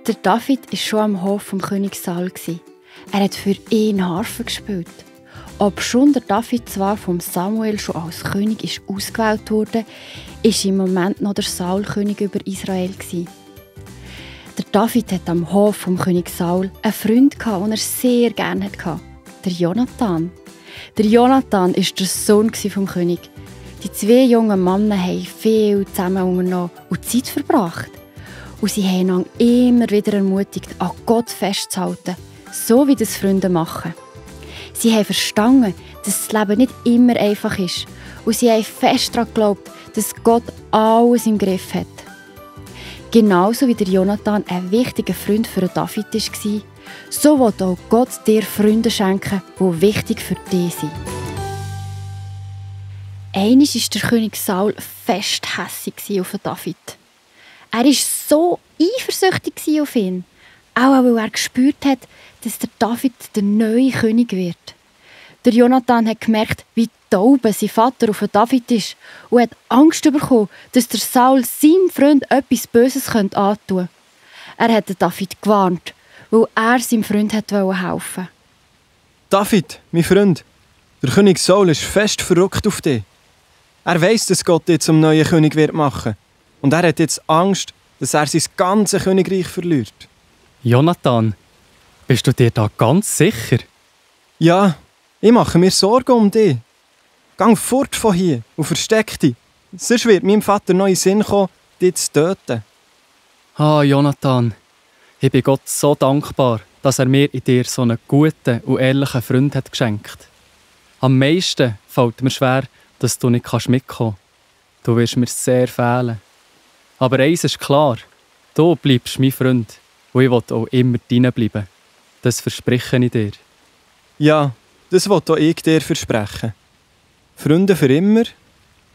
Der David war schon am Hof vom König Saul. Er hat für ihn Harfe gespielt. Obschon der David zwar vom Samuel schon als König ausgewählt wurde, ist im Moment noch der Saul König über Israel. Der David hat am Hof vom König Saul einen Freund, den er sehr gerne hatte, der Jonathan. Der Jonathan war der Sohn vom König. Die zwei jungen Männer haben viel zusammen unternommen und Zeit verbracht. Und sie haben einander immer wieder ermutigt, an Gott festzuhalten, so wie das Freunde machen. Sie haben verstanden, dass das Leben nicht immer einfach ist. Und sie haben fest daran geglaubt, dass Gott alles im Griff hat. Genauso wie der Jonathan ein wichtiger Freund für David war, so will auch Gott dir Freunde schenken, die wichtig für dich sind. Einmal war der König Saul fest hässig auf David. Er war so eifersüchtig auf ihn, auch weil er gespürt hat, dass der David der neue König wird. Der Jonathan hat gemerkt, wie taub sein Vater auf David ist und hat Angst bekommen, dass der Saul seinem Freund etwas Böses antun könnte. Er hat David gewarnt, weil er seinem Freund helfen wollte. David, mein Freund, der König Saul ist fest verrückt auf dich. Er weiss, dass Gott dich zum neuen König machen wird. Und er hat jetzt Angst, dass er sein ganzes Königreich verliert. Jonathan, bist du dir da ganz sicher? Ja, ich mache mir Sorgen um dich. Geh fort von hier und versteck dich. Sonst wird meinem Vater noch in den Sinn kommen, dich zu töten. Jonathan, ich bin Gott so dankbar, dass er mir in dir so einen guten und ehrlichen Freund hat geschenkt. Am meisten fällt mir schwer, dass du nicht mitkommen kannst. Du wirst mir sehr fehlen. Aber eins ist klar, du bleibst mein Freund und ich will auch immer dein bleiben. Das verspreche ich dir. Ja, das will auch ich dir versprechen. Freunde für immer?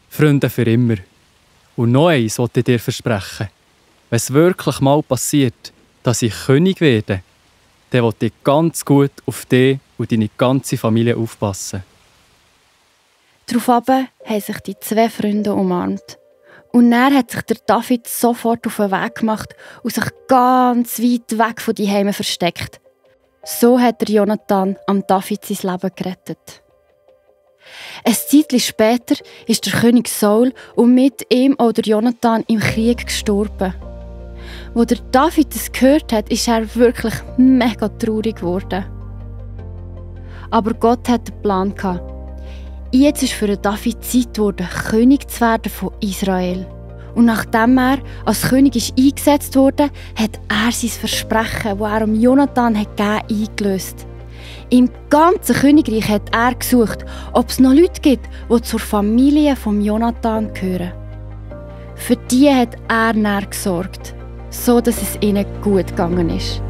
Freunde für immer. Und noch eins will ich dir versprechen. Wenn es wirklich mal passiert, dass ich König werde, dann will ich ganz gut auf dich und deine ganze Familie aufpassen. Daraufhin haben sich die zwei Freunde umarmt. Und dann hat sich der David sofort auf den Weg gemacht und sich ganz weit weg von die Heime versteckt. So hat der Jonathan am David sein Leben gerettet. Ein Zeitchen später ist der König Saul und mit ihm auch der Jonathan im Krieg gestorben. Als der David das gehört hat, ist er wirklich mega traurig geworden. Aber Gott hatte einen Plan gehabt. Jetzt ist für David Zeit geworden, König zu werden von Israel. Und nachdem er als König eingesetzt wurde, hat er sein Versprechen, das er Jonathan gegeben hat, eingelöst. Im ganzen Königreich hat er gesucht, ob es noch Leute gibt, die zur Familie von Jonathan gehören. Für die hat er dann gesorgt, so dass es ihnen gut gegangen ist.